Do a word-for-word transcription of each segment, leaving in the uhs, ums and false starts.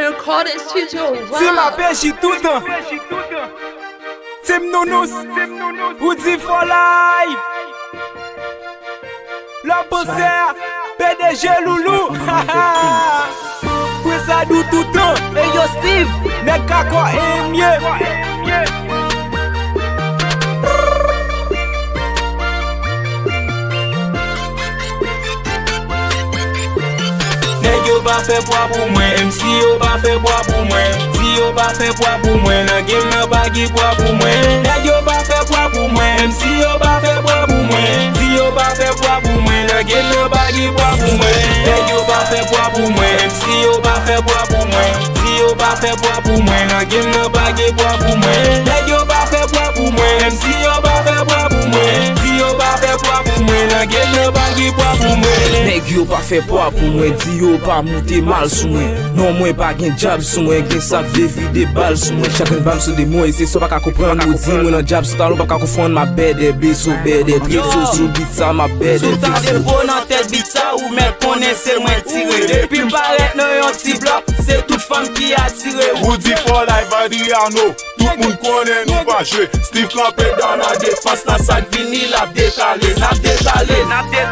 Recording Studio. Team A P J toutan. Team Nounous. Roody for life. Lòm Pansè, P D G Loulou. Prince Adou toutan. Hey yo, Steve. Nèg Kakò Emye. Nèg yo pa fè pwa pou mwen, M C yo pa fè pwa pou mwen. Di yo pa fè pwa pou mwen, nan game nan pa gen pwa pou mwen. Nèg yo pa fè pwa pou mwen, M C yo pa fè pwa pou mwen. Di yo pa fè pwa pou mwen, nan game nan pa gen pwa pou mwen. Nèg yo pa fè pwa pou mwen, M C yo pa fè pwa pou mwen. Di yo pa fè pwa pou mwen, nan game nan pa gen pwa pou mwen. Nèg yo pa fè pwa pou mwen, M C yo pa fè pwa pou mwen. Di yo pa fè pwa pou mwen, nan game nan pa gen pwa pou mwen. Nèg yo pa fè pwa pou mwen, di yo pa moute mal sou mwen. Non, mwen pa gen djab sou mwen, gen sa k vle vide bal sou mwen. Chak grenn bal m sou de mo, e se sa w pa ka konprann. Ou di mwen nan djab sou talon, w pa ka konprann, m ap bèdè, bezo bèdè, trezo sou beat sa, m ap bèdè. Sou ta depo nan tèt beat sa, ou mèt konnen se mwen tire. Depi m parèt nan yon ti blòk, se tout fanm ki atire. Roody for life, Adriano. Tout moun konnen nou pa jwe. Steve kanpe dan la defans la, sa k vini l ap detale, n ap detale.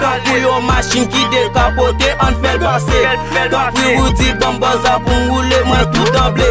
Tankou yon machin ki dekapote, ann fè l pase. Tankou Roody ban m bòz la pou m woule, mwen tou danble.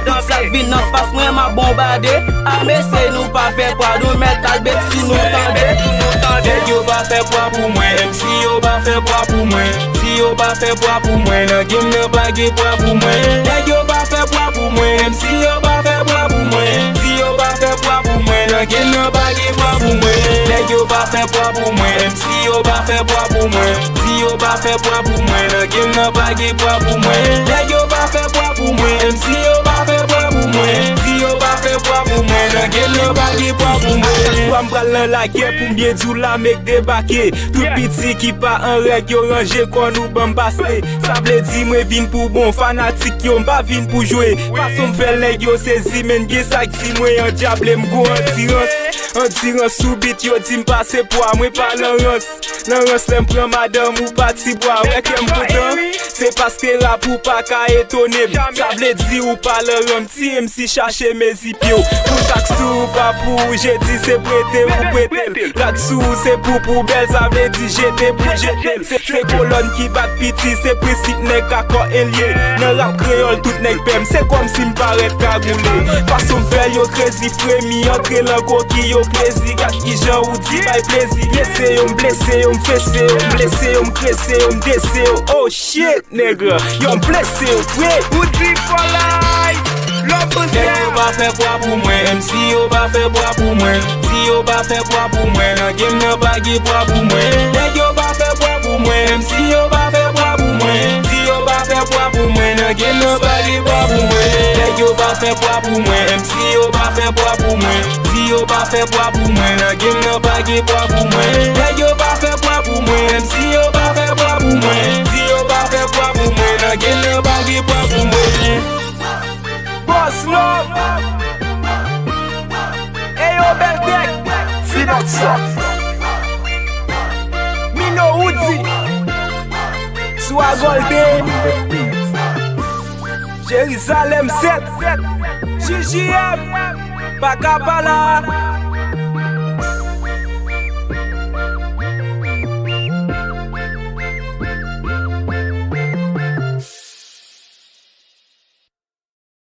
Tout sa k vin anfas mwen, m ap bonbade. Ame se nou pa fè pwa, nou mèt al bet si nou tande. Nèg yo pa fè pwa pou mwen, M C yo pa fè pwa pou mwen. Di yo pa fè pwa pou mwen, nan game nan pa gen pwa pou mwen. Nèg yo pa fè pwa pou mwen, M C yo pa fè pwa pou mwen. Di yo pa fè pwa pou mwen, nan game nan pa gen pwa pou mwen. Nèg yo pa fè pwa pou mwen, M C yo pa fè pwa pou mwen. Di yo pa fè pwa pou mwen, nan game nan pa gen pwa pou mwen. Nèg yo pa fè pwa pou mwen, M C yo pa fè pwa pou mwen. Di yo pa fè pwa pou mwen, nan game nan pa gen pwa pou mwen. Chak fwa m pral nan lagè, pou m byen di w, lame k debake. Tout piti ki pa an règ, yo ranje kò nou, ban m pase. Sa vle di mwen vin pou bon, fanatik yo, m pa vin pou jwe. Fason m fè l, nèg yo sezi, men gen sa k di mwen andyablé, m gon andirans. Andirans sou beat, yo di m pase pwa, mwen pa lan rans. Lan rans lè m pran madanm ou pa ti bwa, wè kè m kontan. Se paske rap ou pa ka etone m. Sa vle di ou pa lan ranm, ti M C chache mezi pye w. Pou sa k sou ou pa pou ou, jedi se prete ou prete l. Rad sou ou se pou poubèl, sa vle di jete pou jete l. Se, se kolòn ki bat piti, se prensip nèg Kakò Emye. Nan rap kreyòl tout nèg pè m, se kòmsi m parèt kagoule. Fason m fè yo krezi fremi, antre lan koki yo plezi. Gad kijan ou di bay plezi. Blese yo, m blese yo, m fese yo, m blese yo, m krese yo, m dese yo. Oh shit, nèg. Yo, m blese yo vre. Roody for life. Lòm Pansè. Nèg yo pa fè pwa pou mwen, M C yo pa fè pwa pou mwen. Di yo pa fè pwa pou mwen, nan game nan pa gen pwa pou mwen. Nèg yo pa fè pwa pou mwen, M C yo pa fè pwa pou mwen. Di yo pa fè pwa pou mwen, nan game nan pa gen pwa pou mwen. Nèg yo pa fè pwa pou mwen, M C yo pa fè pwa pou mwen. Di yo pa fè pwa pou mwen, nan game nan pa gen pwa pou mwen. Nèg yo pa fè pwa pou mwen, M C yo pa fè pwa pou mwen. Di yo pa fè pwa pou mwen, nan game nan pa gen pwa pou mwen. Boss Love. Eyo Beltèk. Finot sa. Mino Woody. Sou Agòlte. Jerizalèm sèt. J J M. Pakapala.